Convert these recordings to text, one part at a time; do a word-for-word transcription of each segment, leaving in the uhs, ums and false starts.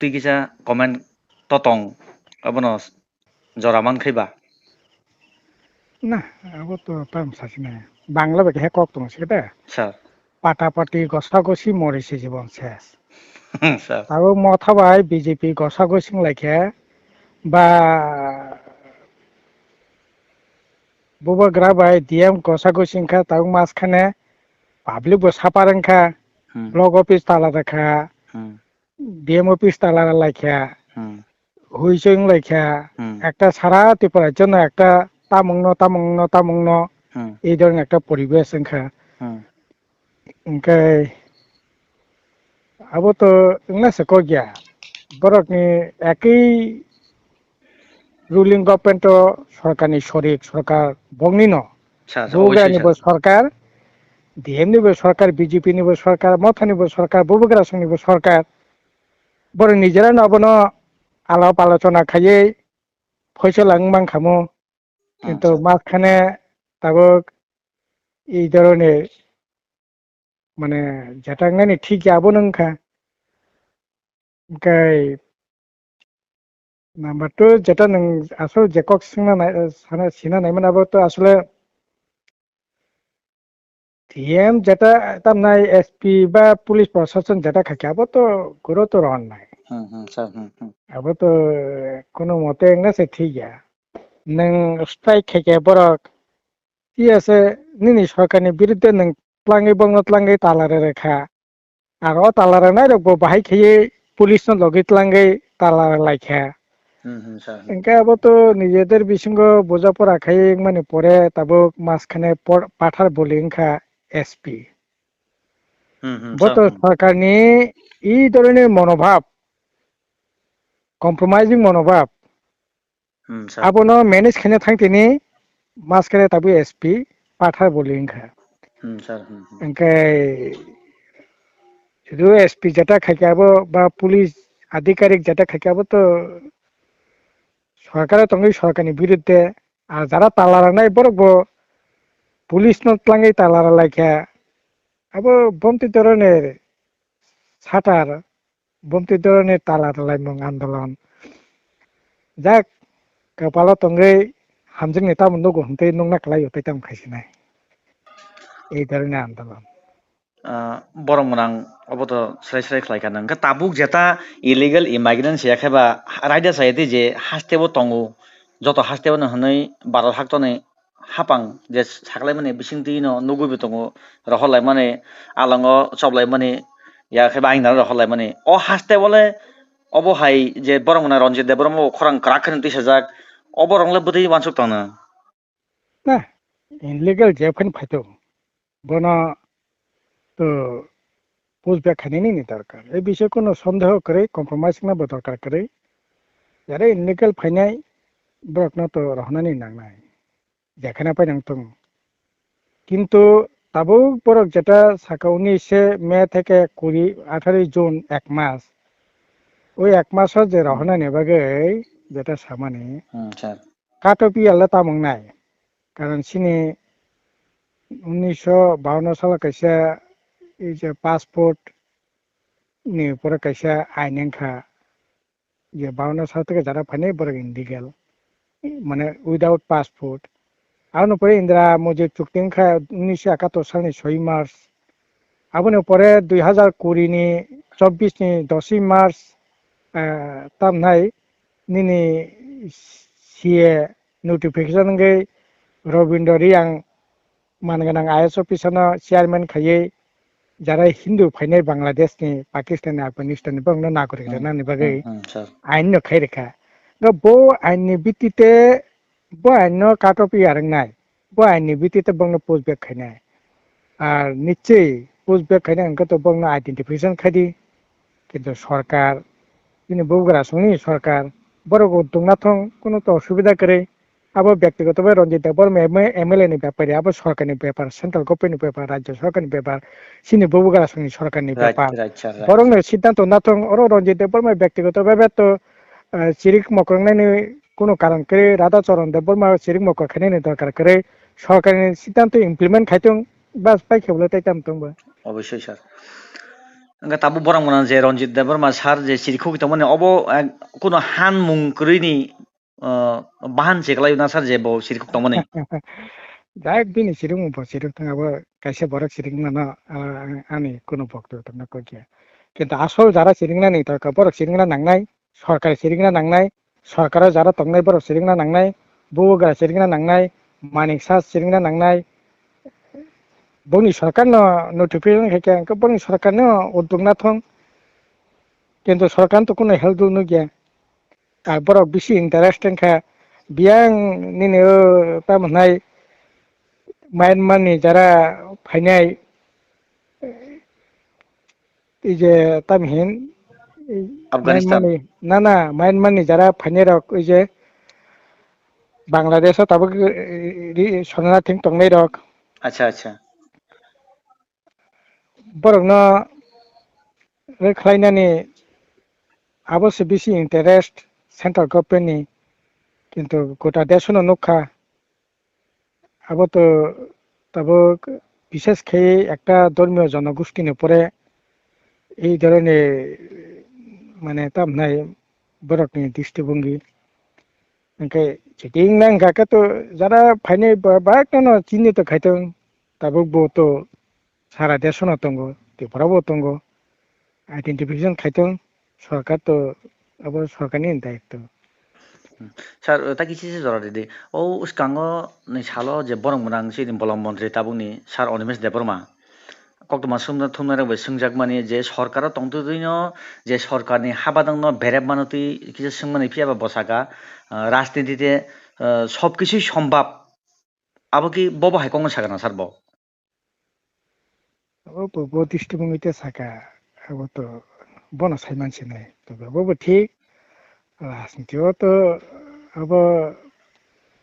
twi kisa comment totong abono jora man khai ba? Na, abo to tam sachina. Bangla bai khe kok tong sik da. Sir. Pata pati gosa gosi mori se jibon ses. Sir. Abo motha bai B J P gosa gosi lai khe ba bubagra bai D M gosa gosi kha tabuk mas khane public bo sapar wngkha. Hmm. Block office tala rwkha. Hmm. D M office tala laikha, Hmm. hui se wng laikha, Hmm. ekta sara Tripura jono ekta tamungno, tamungno, tamungno, Hmm. ei dhoroner ekta poribesh wngkha. Hmm. Hwnkhe abo to wngna se kok ya, borokni ekui ruling government o sorkarni sorik, sorkar bongni no. Sa, sa, obviously, Bubagrani bo sa. Sorkar, D M ni bo sorkar, B J P ni bo sorkar, Motha ni bo sorkar, Bubagra song ni bo sorkar. Borok nijera no abono alap alochona khaiwi phoisola wng mankhamu. Kintu Acha. Mas khane tabuk ei dhoroner mane jeta wngnani thik ya abono wngkha. Hwnkhe number two jeta nwng aswk je kok swngna nai, sana, sina naimani abo to aswle D M jeta tamnai S P ba police proshashan jeta khaikhe abo to guro to rohor nai. Hmm, hmm, sir, hmm, hmm. Abo to kono mote wngna se thik ya. Nwng strike khaikhe borok T S A nini sorkarni birudde nwng tlangwi bongno tlangwi tala rwrwkha. Aro tala rwnai rokbo bahai khaiwi police no logwi tlangwi tala rwlaikha. Hmm, hmm, sir, hmm. Hwnkhe abo to nijeder bisingo boja pora khaiwi wngmani pore tabuk mas khane por-, pathar boli wngkha S P. Hmm, hmm, Bo sir, to hmm. Sorkarni ei dhoroner monobhab, compromising monobhab, Hmm, sir. Abono manage khaina thang tini mas khe tabuk S P pathar boli wngkha. Hmm, sir, hmm, hmm. Hwnkhe judu S P jeta khaikhe abo ba police adhikarik jeta khaikhe abo to sorkaro tongwi sorkarni birudde, ar jara tala rwnai borok bo police no tlangwi tala rwlaikha. Abo bomti dhoroner satar, bomti dhoroner tala rwlaimung andolon. Jak, kwpalo tongwi hamjakni tamo nugo hwntwi nukna kwlaio tei tamo khaisinai. Ei dhoroner andolon. Ah, borok mwnang obo to srai srai khlai kha nang. Hwnkhe tabuk jeta illegal immigrant se yakhe ba raida chaya tei je haste bo tongo, joto haste bono hwnwi Bharat haktoni hapang je saklaimani bisingtwi no nugwi bo tongo, rohorlaimani, alango choplaimani, ya khe ba aina rohorlaimani. O haste bole obo hai je borok mwnai Ranjit Debbarma bo khorang kwrak khe twisajak, o borok le bwtwi uansuk tongno. Na, illegal je phani phaito, bono to push back khainani ni dorkar. E bisoi kono sondeho kwrwi, compromise wngna bo dorkar kwrwi. Jara illegal phainai borokno to rohornani nangnai. Jekhana pai nang tong. Kintu tabuk borok jeta saka unis se May theke kuri, atharo June ek mas. Oi ek mas o je Hmm. Rohornani bagwi jeta samani. Hmm, sir. Kato piyale tamung nai. Karon sini unisho bawanno salo kaisa ei je passport ni upore kaisa ain wngkha. Je bawanno sal theke jara phainai borok illegal, mane without passport. Aboni pore Indra Modi chukti wngkha unisho ekatur salni soi March. Aboni pore dui hazar kuri ni chobbish ni dosoi March, ah, tamnai nini C A notification wngwi Robindra Reang man gwnang I A S officer no chairman khaiwi jara Hindu phainai Bangladesh ni, Pakistan ni, Afghanistan ni borokno nagorik Hmm, rwnani bagwi hmm, hmm, sir. Ain no khai rwkha. Bo ain ni bitite bo ain no cut off ya rwngnai. Bo ain ni bitite bongno push back khainai. Ar nichei push back khainai hwnkhe to bongno identification khaidi. Kintu sorkar bini bubagra songni sorkar borok bo tongnathong, kono to osubida kwrwi. Abo byaktigoto bai Ranjit Debbarma M L A ni bepar ya, abo sorkarni bepar, central government ni bepar, rajya sorkarni bepar, chini bubagra songni sorkarni Right, bepar. Right, sir, right, Borokno sir. Siddhanto nathong, oro Ranjit Debbarma byaktigoto bhabe to, ah, chirik mokroknani kono karon kwrwi, Radha Charan Debbarma chirik mokrok khainani dorkar kwrwi, sorkarni siddhanto implement khaitong, bas pai khe bolai tai tam tongbo. Obviously, sir. Wngkha tabuk borok mwnang je Ranjit Debbarma sir je sirikhuk tongmani obo, eh, kuno han mung kwrwini, eh, bahan se kwlai na sir je bo sirikhuk tongmani. Jai bini sirikmung bo sirikthang abo kaisa borok sirikmano, ah, ani kuno bokto tongna kok ya. Kintu asol jara siriknani to borok sirikna nangnai. Sorkar sirikna nangnai, sorkaro jara tongnai borok sirikna nangnai, bubagra sirikna nangnai, manik sa sirikna nangnai. Boni sorkarno notification khaikha, hwnkhe boni sorkarno uddog nathong. Kintu sorkarno to kuno help nukya. Ar borok bisi interest wngkha, biyang nini o tamo hwnai Myanmar ni jara phainai, ei je tamo hin, ei Afghanistan. Myanmar ni, na, na, Myanmar ni jara phainai rok, ei je Bangladesh o tabuk, eh, ri-, shornathi tongnai rok. Acha, acha. Borok no rwkhlainani abo se bisi interest central government ni, kintu gota desh no nukha. Abo to tabuk bishes khe ekta dhormiyo jonogosti ni upore ei dhoroner mane tamnai borok ni dristibhongi. Hwnkhe chiti wngna hwnkha khe to jara phainai ba, ba kheno chini to khaitong tabuk bo to sara desh no tongo, Tripura bo tongo, identification khaitong, sorkar to abo sorkar ni daitto. Hmm. Sir, ta kisi se jora ridi. O uskango ni salo je borok mwnang chini bolong montri tabuk ni sir Animesh Debbarma. Koktwma sumna thumna rok bai swngjak mani je sorkar o tongtwtwi no je sorkar ni habadang no berep mano twi kisa swngmani phiya ba bwsaka, ah, rajniti te, ah, sob kisui sombab. Abo ki bobo hai kok no sakha na sir bo? Abo bo, bo dristibhongi te saka, abo to bono sai man sinai. Tobe abo bo thik, rajniti o to abo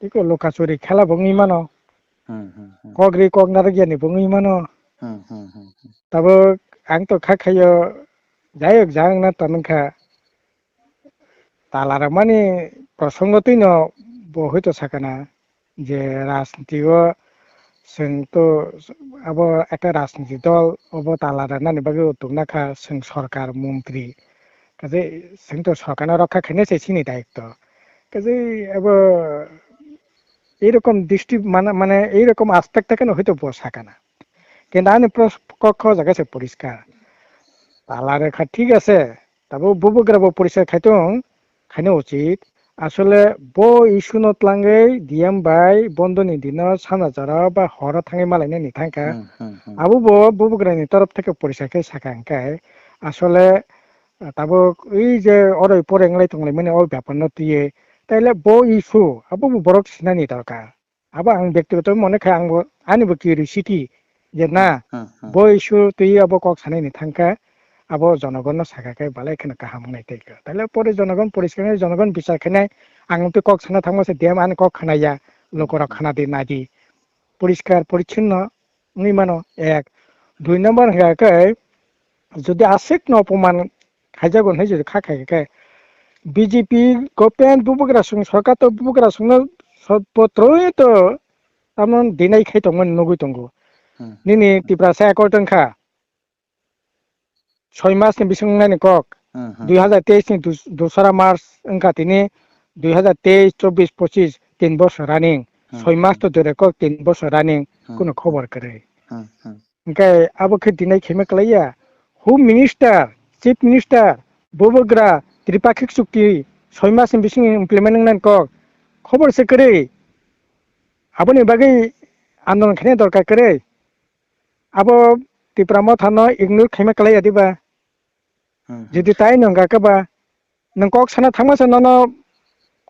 eko lokachuri khela bo wngwi mano. Hmm, hmm, hmm. Kok ri kok narwk yani bo wngwi mano. Hmm, hmm, hmm, hmm. Tabuk ang to kha khayo, jayok jang na tanung kha. Tala rwmani prosongo twino bo hoi to sakana je rajniti o chwng to abo ekta rajniti dol obo tala rwnani bagwi utuk nakha chwng sorkar montri. Kaje chwng to sorkar no rokha khainai se chini daitto. Kaje abo eirokom district mane, mane eirokom aspect theke no hoi to bo sakana. Kintu ani pros-, kokho jaga se poriskar. Tala rwkha thik ase, Tabuk bubagra bo poriskar khai tong, khaina uchit. Asole bo issue no twlangwi D M bai bondo ni dino sana jora ba horo thangwi malainani thangkha. Hmm, hmm, hmm. Abo bo bubagra ni torof theke poriskar khe sakha hwnkhe asole, ah, tabuk wi je oroi poroi wnglai tonglaimani o bepar no twiwi. Taile bo issue abo bo borok sinani dorkar. Abo ang bektigoto mone kha, ang bo, ani bo curiosity je na, hmm, hmm, hmm, bo issue twi abo kok sanai ni thangkha, abo jonogon no sakha khe balai kheno kaham wngnai tei kha. Taile pore jonogon poriskar khe jonogon bichar khainai, ang twi kok sana thangma se D M ani kok khana ya, lokorok khana di nai di. Poriskar porichonno wngwi mano ek. Dui number hwnkha khe, jodi aswk no opoman khaijago hinwi jodi kha khai khe, B J P government bubagra song, sorkar to bubagra songno so-, botroi to tamno dinai khai tongmani nugwi tongo. Hmm. Nini Tiprasa accord wngkha soi mas ni bising wngnani kok. Hmm, hmm. Dui hazar teis ni dus-, dusra March wngkha tini dui hazar teis, chobbish, pochis, tin bosor running. Hmm. Soi mas to dure kok tin bosor running, hmm, kuno khobor kwrwi. Hmm, hmm. Hingke abo khe dinai khaima kwlaiya. Home Minister, Chief Minister, bubagra, Tripakhik chukti soi mas ni bising implement wngnani kok. Khobor se kwrwi. Aboni bagwi andolon khaina dorkar kwrwi. Abo Tipra Motha no ignore khaima kwlaiya diba? Hmm, hmm. Jodi tai no wngkha khe ba, nwng kok sana thangma se nono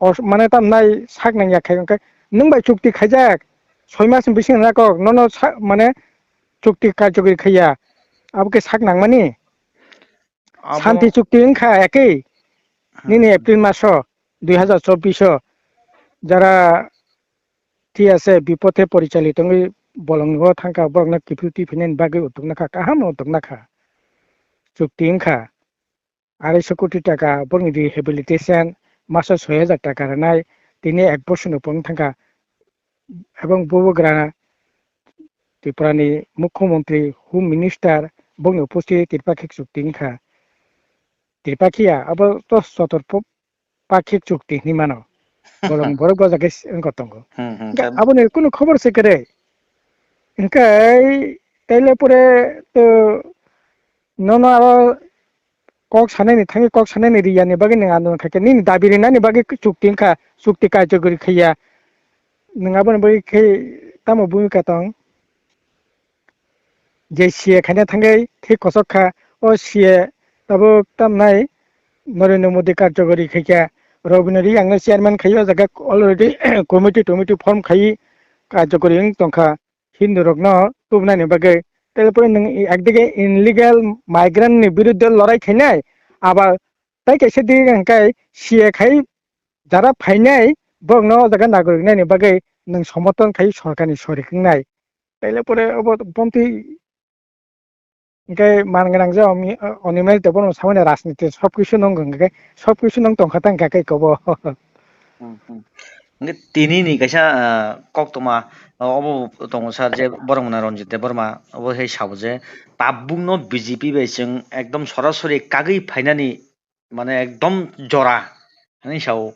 os-, mane tam nai sak nang ya khai wngkha, nwng bai chukti khaijak, soi mas ni bising na kok, nono sa-, mane chukti karjokori khaiya, abo khe sak nangmani? Abo Santi chukti wngkha ekhi, hmm, nini April maso dui hazar chobbish o, jara T S F bipothe porichalito wngwi bolongno thangkha, borokno kiphil twi phinani bagwi utuknakha, kaham utuknakha. Chukti wngkha, arai so koti taka borokni rehabilitation, maso soi hajar taka rwnai, tini ek bosorni upor wng thangkha. Ebong bubagra Tripurani Mukhyamantri, Home Minister, bokni upusti Tripakhik chukti wngkha. Tripakhiya abo to sotor po-, pakhik chukti hinwi mano. Bolong borok o jaga s-, wngkha tongo. Hmm, hmm, Hwnkhe tam- aboni kunu khobor se kwrwi. Hwnkhe taile pore to nono aro kok sanani thangwi kok sanani riyani bagwi nwng andolon khaikhe nini dabi rinani bagwi chukti wngkha, chukti karjokori khaiya. Nwng aboni bagwi khe tamo bumika tong? Je C A khaina thangwi thik kochok kha, o C A tabuk tamnai Narendra Modi karjokori khaikha, Robinori angno chairman khai o jaga already committee tomiti form khai karjokori wng tongkha Hindu rokno tubunani bagwi. Tei pore nwng ekdige illegal migrant ni birudde lorai khainai, abar tei kaisa dige hwnkhe C A khai jara phainai borokno o jaga nagorik nani bagwi nwng somorthon khai sorkarni sorik wngnai. Taile pore obo bomtwi hwnkhe man gwnang je Oni-, Onimesh Debbarma samani rajniti sob kisu nwng hwnkhe sob kisu nwng tongkha tang kha khe kobo. Hmm, hmm. Hwnkhe tini ni kaisa, ah, koktwma, ah, obo tongo sir je borok mwnai Ranjit Debbarma obo hai sabo je tabukno B J P bai chwng ekdom sorasori kagwi phainani mane ekdom jora hinwi sao.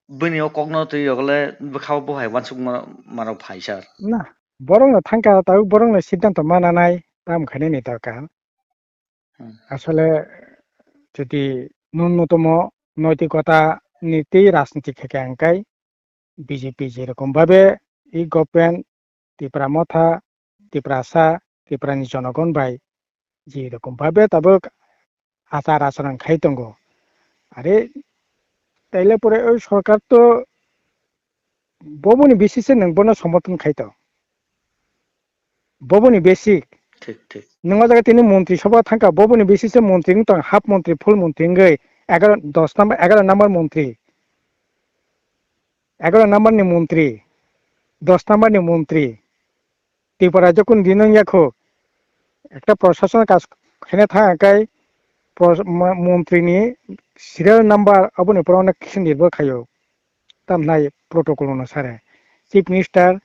Bini o kokno twi rok le bwkha o bo hai uansuk ma-, ma rok phai sir. Na, borok no thangkha, tabuk borok no siddhanto mananai, tam khainani dorkar. Hmm. Asole jodi nunnutomo noitikota ni tei rajniti khe khe hwnkhe B J P je rokom bhabe e government Tipra Motha, Tiprasa, Tiprani jonogon bai je rokom bhabe tabuk achar acharon khai tongo. Are taile pore o sorkar to boboni basis se nwng bono somorthon khai to. Boboni basic. Thik, thik. Nwng o jaga tini montri sabha thangkha, boboni basis se montri wng tong, half montri, full montri wngwi egaroh, dos number, egaroh number montri. Egaroh number ni montri, dos number ni montri. Tripura jokun din wng yakho, ekta prosason kaj khaina thang kai pros-, ma-, montri ni serial number aboni pore onek kisi nirbhor khaio. Tamnai protocol onusare Chief Minister,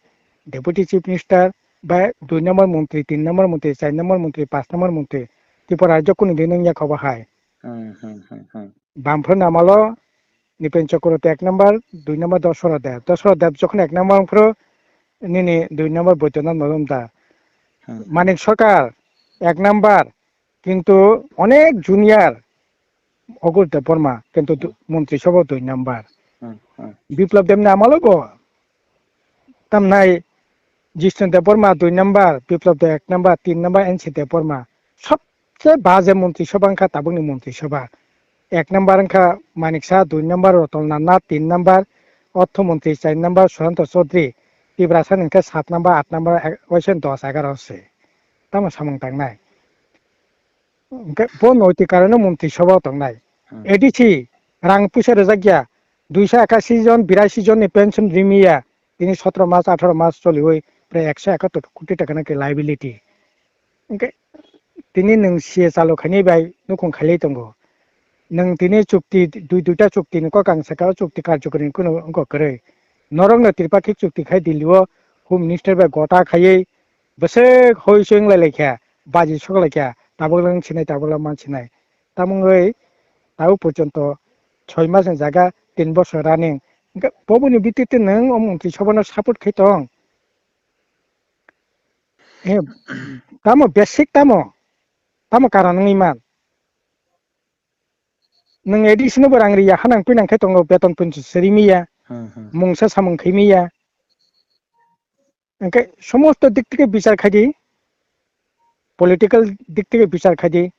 Deputy Chief Minister, ba dui number montri, tin number montri, char number montri, panch number montri, Tripura rajyo kunu din wngya kho bahai. Hmm, hmm, hmm, hmm. Bamphro namalo Nipen Chakraborty ek number, dui number Dosoro Deb. Dosoro Deb jokhon ek number wngphro nini dui number Boidyanath Majumdar. Hmm. Manik Sarkar ek number, kintu onek junior Ogur Debbarma, kintu du-, montri sabha dui number. Hmm, hmm. Biplab Deb ni amalo bo tamnai Jishnu Debbarma dui number, Biplab Deb ek number, tin number N C Debbarma. Sobse baje montri sabha wngkha tabukni montri sabha. Ek number wngkha Manik Saha, dui number Ratan Lal Nath, tin number Ortho Montri, char number Suranta Chaudhary, Tiprasa ni hwnkhe sat number, aat number, ek-, waisa dos egaroh se. Tamo samung tangnai. Hwnkhe bo noiti karone montri sabha o tongnai. Hmm. A D C rang puisa rwjakya, duiso ekasi jon, birasi jon ni pension rimiya, tini sotro mas, atharo mas choliwi prai ekso ekattor koti taka naki liability. Hwnkhe tini nwng C A chalo khainai bai nukhung khailai tongo. Nwng tini chukti, dui duita chukti ni kokang saka o chukti karjokori ni kunu wngkha kwrwi. Norokno Tripakhik chukti khai Delhi o Home Minister bai gota khaiwi bwswk hoi soi wnglailai kha, baji soklaikha, tabuk lang sinai, tabuk lang man sinai. Tamungwi tabuk porjonto soi mas ni jaga tin bosor running. Hwnkhe boboni bitite nwng o montri sabhano support khai tong? Eh, tamo basic tamo? Tamo karon wngwi man? Nwng A D C no bo rang riya, hanang pinang khe tongo, beton pension se rimiya, Hmm, hmm. mungsa samung khaimiya. Hwnkhe somosto dik theke bichar khaidi, political dik theke bichar khaidi,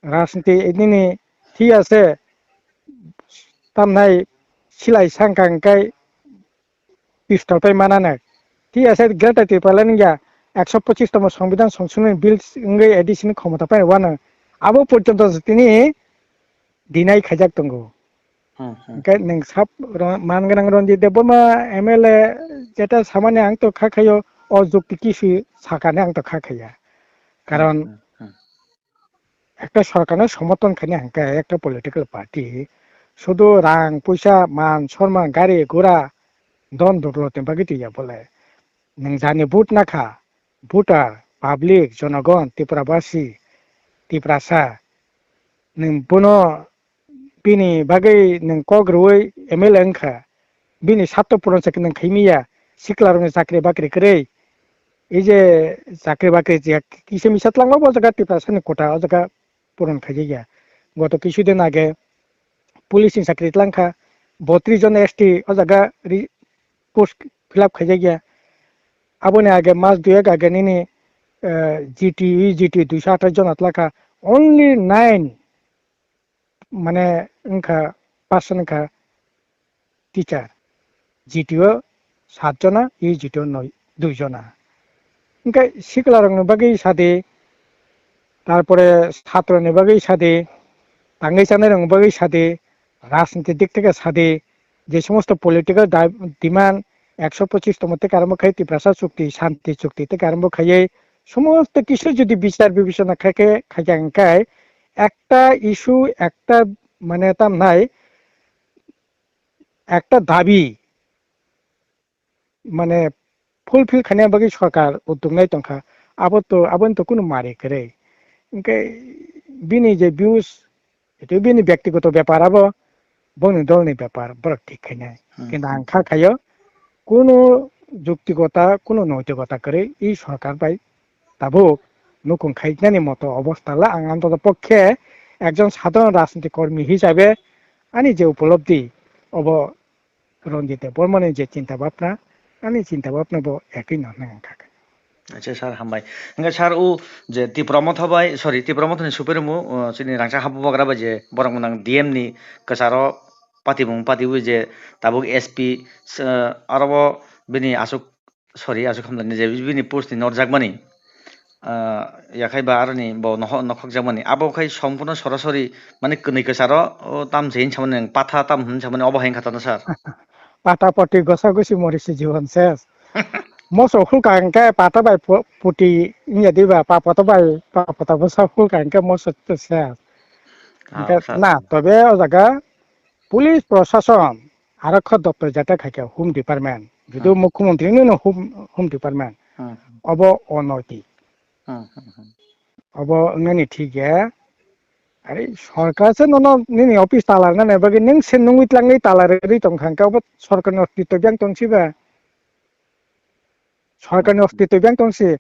rajniti nini thik ase, tamnai silai sangkang kai pistol pai manana. Thik ase, Greater Tipraland ya ekso pochis tomo Songbidan Songshodhoni Bill wngwi A D C ni khomota pai wano. Abo porjonto tini deny khaijak tongo. Hmm, hmm. Hwnkhe nwng sab ro-, man gwnang Ranjit Debbarma M L A jeta samani ang to kha khaio, o jukti kisu sakani ang to kha khaiya. Karon Hmm, hmm, hmm. ekta sorkarno somorthon khaina hwnkhe ekta political party sudu rang, puisa, man, sorman, gari, gura, don dodolotni bagwi twiya bole. Nwng jani vote nakha, voter, public, jonogon, Tiprabasi, Tiprasa, nwng bono bini bagwi nwng kok rwui M L A wngkha, bini sarto puron se nwng khaimaya, siklarokni chakri bakri kwrwi, ei je chakri bakri je kisa misa twlangma bo o jaga Tiprasani kota o jaga puron khaijak ya. Goto kisu din age police ni chakri twlang kha, botris jon S T o jaga ri-, post fill up khaijak ya. Aboni age mas dui ek age nini, eh, G T, E G T duiso athais jona twla kha, only nine mane wngkha, person wngkha teacher, G T o sat jona, E G T o noi, dui jona. Hwnkhe siklarokni bagwi sadi, tarpore satroni bagwi sadi, tangwi chanairokni bagwi sadi, rajniti dik theke sadi, je somosto political da-, demand ekso pochis tongmo tei karamo khai Tiprasa chukti, shanti chukti tei karamo khaiwi somosto kisu jodi bichar bibechona khai khe khaikha hwnkhe ekta issue, ekta mane tamnai ekta dabi mane fulfill khaina bagwi sorkar udduk nai tongkha, abo to, aboni to kunu mari kwrwi. Hwnkhe bini je views, itu bini byaktigoto bepar abo, boni dolni bepar, borok thik khainai. Hmm. Kintu ang kha khaio, kunu juktigota, kunu noitigota kwrwi i sorkar bai tabuk nukung khainani moto obostha la. Ang antoto pokhe ekjon sadharon rajniti kormi hisabe ani je upolobdi obo Ranjit Debbarmani je chinta bhapna, ani chinta bhapna bo ekwi no nang kha. Acha sir, hambai. Hingke sir, o je Tipra Motha bai, sorry, Tipra Motha ni superimu, o, chini rangchak habugra bai je borok mwnang D M ni kwcharo patibung patiwi je tabuk S P, se, aro bo bini aswk, sorry, aswk hamlaini je bini post ni norjakmani, ah, yakhai ba aroni bo nohok, nokhokjakmani. Abo khai sompurno sorasori, mane, kwnwi kwcharo, o, tam se hinwi samani, patha tam hinwi samani, obo hai wngkha tano, sir? Patha poti gosa gosi morisi jiwan ses. Moso hulka hingke patha bai pu-, puti wngya diba, papata bai papata bwsa hulka hingke moso to ses. Ah, hingke sir. Na, tobe o jaga police prosason, Arakkha doptor jata khaikha Home Department, judu, hmm, Mukhyamantri ni no Home, Home Department, hmm, obo onoti. Hmm, hmm, hmm. Obo wngnani thik ya. Are sorkar se nono nini office tala rwna nai bagwi nwng se nungwi tlangwi tala rwgwi tong kha, hwnkhe obo sorkarni ostitto biyang tong si ba? Sorkarni, hmm, ostitto biyang tong si.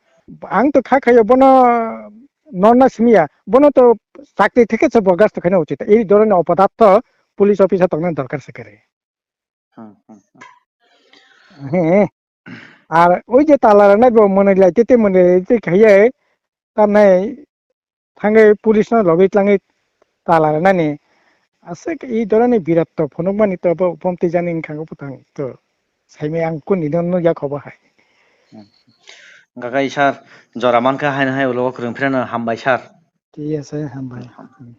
Ang to kha khayo bono norna simi ya. Bono to chakri theke se borgasto khaina uchit. Ei dhoroner opodartho police officer tongna dorkar se kare. Hmm, hmm, hmm. He. Ar oi je tala rwnai bo mwnwi lai tete mwnwi lai tete khaiye tamnai thangwi police no logwi tlangwi tala rwnani. Aswk i dorani birat to phunukmani to bo bomtwi jani wngkha bwtang to saimai ang kuni no nukya khobo hai. Hmm. Hwnkha khe sir, jora mankha haino hai ulo kwrwng phirano hambai sir. Thik ase, hambai. Hmm.